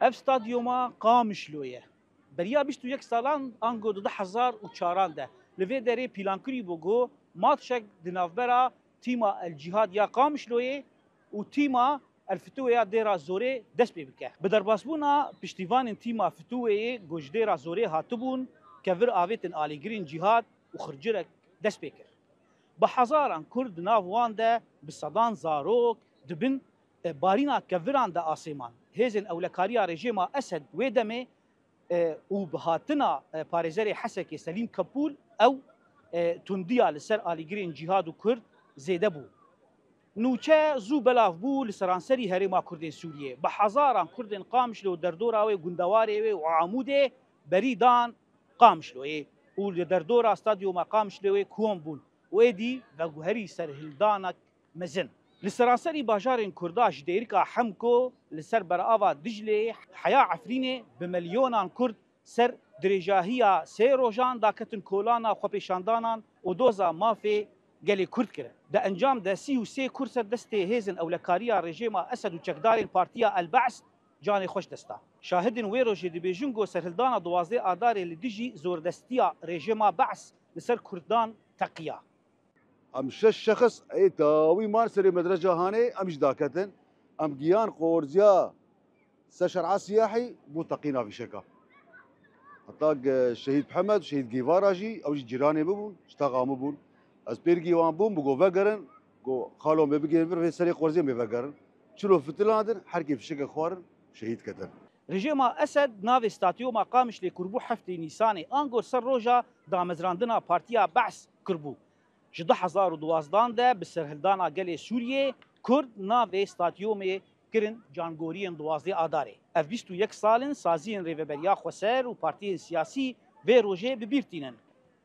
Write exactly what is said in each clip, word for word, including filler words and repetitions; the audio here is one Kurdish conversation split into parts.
Ev stadyuma Qamişlo ye. Beriya bîst û yek salan ango di du hezar û çaran de li vê derê pîlankirî bû ku matçek di navbera tîma El Cihad ya Qamişloyê û tîma El Fituwe ya Dêra Zorê dest pê bike. Bi derbasbûna piştîvanên tîma Fituweyê ku ji Dêra Zorê hatibûn, kevir avêtin alîgirên Cihad û xircirek dest pê kir. Bi hezaran Kurd di nav wan de bi sedan zarok di bin, e, barîna keviran de asê man. Hêzên ewlekariya rejêma Esed wê demê, e, û bi hatina, e, parêzerê Hesekê Selîm Kepûl ew, e, tundiya li ser alîgirên Cihad û Kurd zêde bû. Nûçe zû belav bû li seranserî herêma Kurdên Sûriyê. Bi hezaran Kurdên Qamişlo û derdora wê, gundewarê wê û Amûdê berî dan Qamişloyê û li derdora stadyuma Qamişloyê kom bûn û êdî veguherî serhildanek mezin. Li seranserî bajarên Kurda ji dêrika Hemko li ser berava Dicleyê heya Efrînê bi milyonan Kurd ser dirêjahiya sê rojan daketin kolana xwepêşandanan û doza mafê gelê Kurd kirin. Di encam de sî û sê Kurd ser destê hêzên ewlekariya rejêma Esed û çekdarên Partiya El Be's canê xwe ji dest da. Şahidên wê rojê dibêjin ku serhildana duwazdeh Adarê li dijî zordestiya rejêma Be's li ser Kurdan teqiya. Em şeş şexs ê dawî man serê medreca hanê, em jî daketin. Em giyan qorziya ser şer'a siyahî bû teqîna fîşeka. Heta ge-, Şehîd Mihemed, Şehîd Gîvara jî, ew jî cîranê min bûn, ji taxa min bûn. Ez pêrgî wan bûm, bi go vegerin, go xalo me bigihên vir, vê serê qorziyê me vegerin. Çilo fitilandin, herkê fişeke xwarin, şehîd ketin. Rejêma Esed navê stadyoma Qamişlê ku bû heftê Nîsanê, ango ser roja damezrandina Partiya Be's kiribû. Ji du hezar û duwazdan de bi serhildana gelê Sûriyê, Kurd navê stadyomê kirin cangoriyên duwazdeh Adarê. Ev bîst û yek sal in saziyên Rêveberiya Xweser û partiyên siyasî vê rojê bi bîr tînin.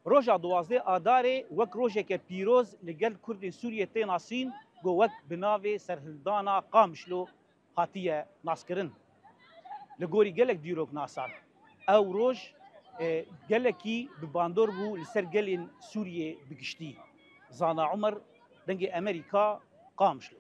Roja duwazdeh Adarê wek rojeke pîroz li gel Kurdên Sûriyê tê nasîn, ku wek bi navê serhildana Qamişlo hatiye naskirin. Li gorî gelek dîroknasan, ew roj, e, gelekî bi bandor bû li ser gelên Sûriyê bi giştî. Zana Umer, Dengê Amerîka, Qamişlo.